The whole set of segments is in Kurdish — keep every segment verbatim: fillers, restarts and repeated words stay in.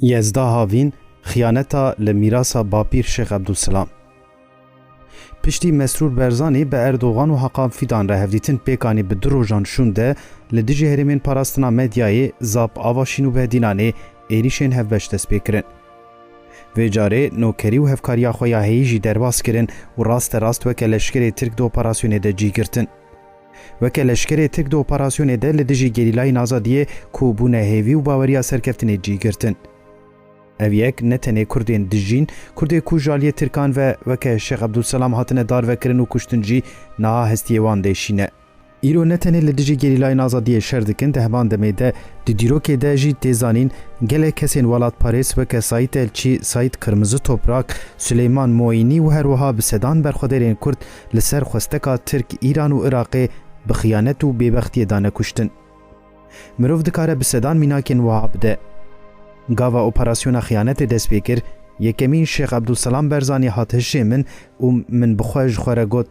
Yezda Havîn, xiyaneta li mîrasa bapîr Şêx Ebdulselam. Piştî Mesrûr Berzanî bi Erdogan û Hakan Fîdan re hevdîtin pêk anî bi du rojan şûnde li dijî herêmên parastina medyayê, Zap, Avaşîn û Behdînanê êrîşên hevbeş dest pê kirin. Vê carê nokerî û hevkariya xwe ya heyî jî derbas kirin û raste rast weke leşkerê Tirk di operasyonê de cî girtin. Weke leşkerê Tirk di operasyonê de li dijî gerîlayên azadiyê ku bûne hêvî û baweriya serkeftinê cî girtin. Ev yek ne tenê Kurdên dijîn, Kurdê ku ji aliyê Tirkan ve weke Şêx Ebdulselam hatine darvekirin û kuştin jî niha hestiyê wan dêşîne. Îro ne tenê li dijî gerîlayên azadiyê şer dikin, di heman demê de di dîrokê de jî tê zanîn gelek kesên welatparêz weke Saîd Elçî, Saîd Kırmızı Toprak, Süleyman Moînî û her wiha bi sedan berxwedêrên Kurd li ser xwesteka Tirk, Îran û Iraqê bi xiyanet û bêbextiyê dane kuştin. Mirov dikare bi sedan mînakên wiha bide. Gava operasyona xiyanetê dest pê kir, yekemîn Şêx Ebdulselam Berzanî hat hişê min û min bi xwe ji xwe re got,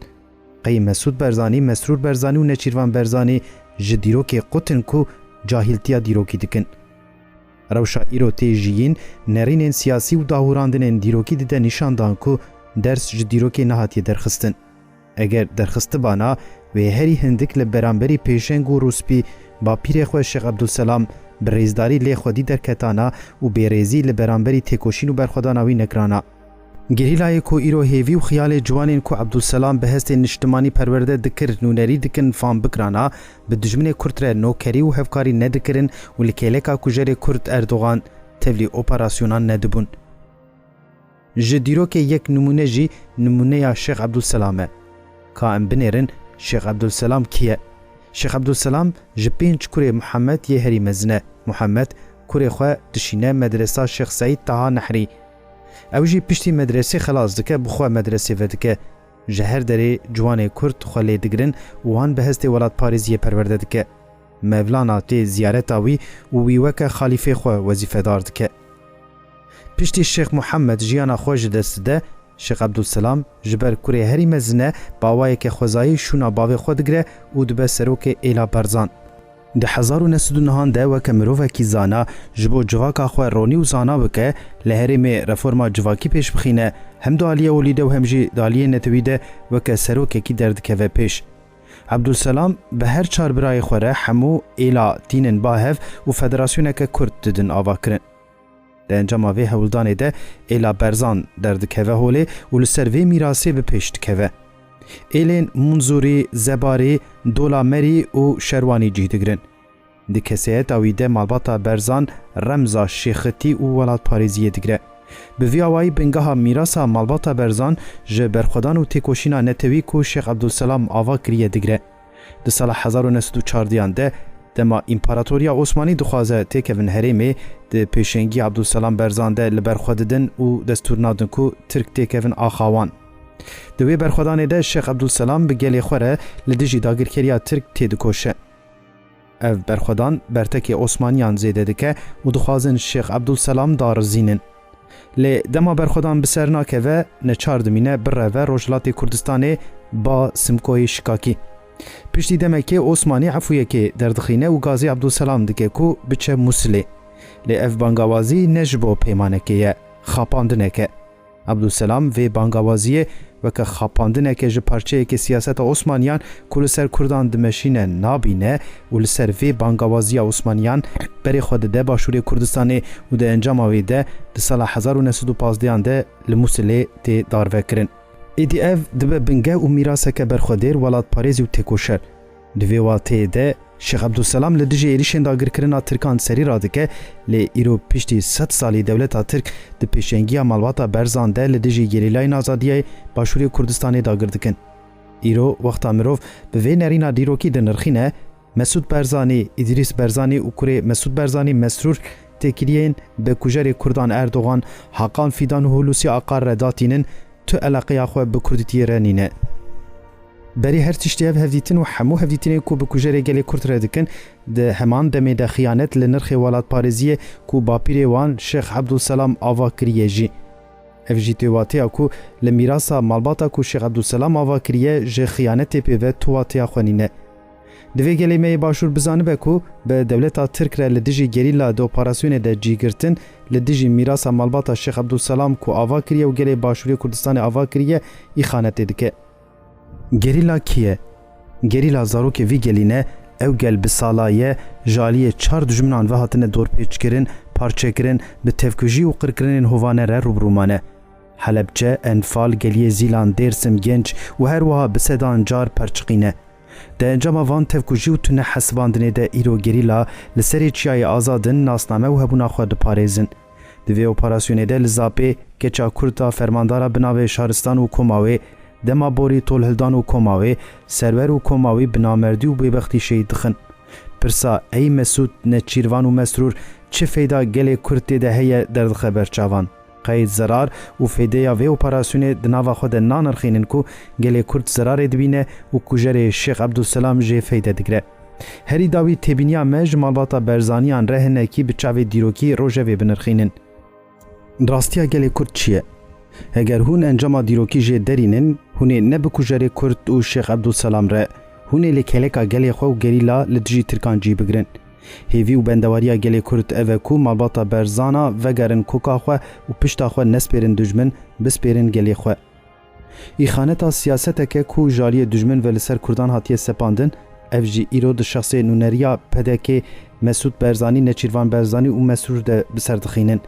qey Mesûd Berzanî, Mesrûr Berzanî û Neçîrvan Berzanî ji dîrokê qut in ku cahîltiya dîrokî dikin. Rewşa îro tê jiyîn, nerînên siyasî û dahûrandinên dîrokî dide nîşandan ku ders ji dîrokê nehatiye derxistin. Eger derxistibana, wê herî hindik li beramberî pêşeng û rûspî bapîrê xwe Şêx Ebdulselam bi rêzdarî lê xwedî derketana û bêrêzî li beramberî têkoşîn û berxwedana wî nekirana. Gerîlayê ku îro hêvî û xiyalê ciwanên ku Ebdulselam bi hestên niştimanî perwerde dikir nûnerî dikin fam bikirana, bi dijminê Kurd re nokerî û hevkarî nedikirin û li kêleka kujerê Kurd Erdogan tevlî operasyonan nedibûn. Ji dîrokê yek nimûne jî nimûneya Şêx Ebdulselam e. Ka em binêrin, Şêx Ebdulselam kî ye? Şêx Ebdulselam ji pênc kurê Muhammed yê herî mezin e. Muhammed kurê xwe dişîne medresa Şêx Seîd Taha Nehrî. Ew jî piştî medresê xelas dike, bi xwe medresê vedike. Ji her derê ciwanê Kurd xwe lê digirin û wan bi hestê welatparêziyê perwerde dike. Mevlana tê ziyareta wî û wî weke xalîfê xwe wezîfedar dike. Piştî Şêx Muhammed jiyana xwe ji dest dide, Şêx Ebdulselam ji ber kurê herî mezin e, bi awayeke xwezayî şûna bavê xwe digire û dibe serokê Êla Berzan. Di hezar û neh sed û nehan de weke mirovekî zana, ji bo civaka xwe ronî û zana bike, li herêmê reforma civakî pêş bixîne, hem di aliyê olî de û hem jî di aliyê netewî de weke serokekî derdikeve pêş. Ebdulselam bi her çar birayê xwe re hemû Êla tînin ba hev û federasyoneke Kurd didin ava kirin. Di encama vê hewldanê de Êla Berzan derdikeve holê û li ser vê mîrasê bi pêş dikeve. Êlên Munzurî, Zebarî, Dola Merî û Şerwanî cih digirin. Di keseyeta wî de malbata Berzan remza şêxitî û welatparêziyê digire. Bi vî awayî bingeha mîrasa malbata Berzan ji berxwedan û têkoşîna netewî ku Şêx Ebdulselam ava kiriye digire. Di sala hezar û neh sed û çardehan de, dema Împaratoriya Osmanî dixwaze têkevin herêmê, di pêşengiya Ebdulselam Berzan de li ber xwe didin û destûr nadin ku Tirk têkevin axa wan. Di wê berxwedanê de Şêx Ebdulselam bi gelê xwe re li dijî dagirkeriya Tirk têdikoşe. Ev berxwedan bertekê Osmaniyan zêde dike û dixwazin Şêx Ebdulselam darizînin. Lê dema berxwedan bi ser nakeve, neçar dimîne bireve Rojhilatê Kurdistanê ba Simkoyê Şikakî. Piştî demekê Osmanî efûyekê derdixîne û gazî Ebdulselam dike ku biçe Mûsilê. Lê ev bangawazî ne ji bo peymanekê ye, xapandineke. Ebdulselam vê bangawaziyê weke xapandineke ji parçeyeke siyaseta Osmaniyan ku li ser Kurdan dimeşîne nabîne û li ser vê bangawaziya Osmaniyan berê xwe dide Başûrê Kurdistanê û di encama wê de di sala hezar û neh sed û pazdehan de li Mûsilê tê darvekirin. Êdî ev dibe binge û mîraseke berxwedêr, welatparêzî û têkoşer. Di vê wateyê de Şêx Ebdulselam li dijî êrîşên dagirkirina Tirkan serî radike, lê îro piştî sed salî dewleta Tirk di pêşengiya malbata Berzan de li dijî gerîlayên azadiyê Başûrê Kurdistanê dagir dikin. Îro wexta mirov bi vê nerîna dîrokî dinirxîne, Mesûd Berzanî, Îdrîs Berzanî û kurê Mesûd Berzanî Mesrûr têkiliyên bi kujerê Kurdan Erdogan, Hakan Fîdan û Hulusi Akar re datînin, tu eleqeya xwe bi Kurdîtiyê re nîne. Berî her tiştî ev hevdîtin û hemû hevdîtinên ku bi kujerê gelê Kurd re dikin, di heman demê de xiyanet li nirxê welatparêziyê ku bapîrê wan Şêx Ebdulselam ava kiriye jî. Ev jî tê wateya ku li mîrasa malbata ku Şêx Ebdulselam ava kiriye ji xiyanetê pê ve tu wateya xwe nîne. Divê gelê me yê Başûr bizanibe ku bi dewleta Tirk re li dijî gerîla di operasyonê de cî girtin, li dijî mîrasa malbata Şêx Ebdulselam ku ava kiriye û gelê Başûrê Kurdistanê ava kiriye, îxanetê dike. Gerîla kî ye? Gerîla zarokê vî gelî ne, ew gel bi sala ye, ji aliyê çar dijminan ve hatine dorpêçkirin, parçekirin, bi tevkujî û qirkirinên hovane re rûbirû mane. Helebçe, Enfal, geliyê Zîlan, Dêrsim, Genç û her wiha bi sedan car perçiqîne. Di encama van tevkujî û tune hesibandinê de îro gerîla li serê çiyayê Azadin nasname û hebûna xwe diparêzin. Di vê operasyonê de li Zapê keça Kurd a fermandara bi navê Şaristan û koma wê, dema borî tolhildan û koma wê, serwer û koma wî bi namerdî û bêbextî şehîd dixin. Pirsa ey Mesûd, Neçîrvan û Mesrûr çi feyda gelê Kurd tê de heye derdixe ber çavan. Qeyd zerar û feydeya vê operasyonê di nava xwe de nanirxînin ku gelê Kurd zerarê dibîne û kujerê Şêx Ebdulselam jê feyde digre. Herî dawî têbîniya me ji malbata Berzaniyan re hinekî bi çavê dîrokî rojevê binirxînin. Rastiya gelê Kurd çi ye? Heger hûn encama dîrokî jê derînin, hûn ê ne bi kujerê Kurd û Şêx Ebdulselam re, hûn ê li keleka gelê xwe û gerîla li dijî Tirkan cî bigirin. Hêvî û bendewariya gelê Kurd ev e ku malbata Berzana vegerin koka xwe û pişta xwe nespêrin dijmin, bispêrin gelê xwe. Îxaneta siyaseteke ku ji aliyê dijmin ve li ser Kurdan hatiye sepandin, ev jî îro di şexsê nûneriya P D K, Mesûd Berzanî, Neçîrvan Berzanî û Mesrûr de bi ser dixînin.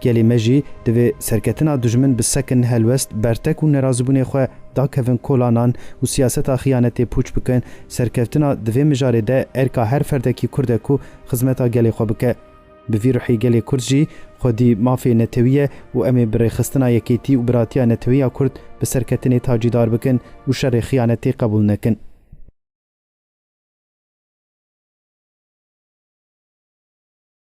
Gelê me jî divê serketina dijmin bi sekin, helwest, bertek û nerazîbûnê xwe dakevin kolanan û siyaseta xiyanetê pûç bikin, serkeftina di vê mijarê de erka her ferdekî Kurd e ku xizmeta gelê xwe bike. Bi vî ruhî gelê Kurd jî xwedî mafê netewî ye û em ê bi rêxistina yekêtî û biratiya netewî ya Kurd bi serketinê tacîdar bikin û şerê xiyanetê qebûl nekin.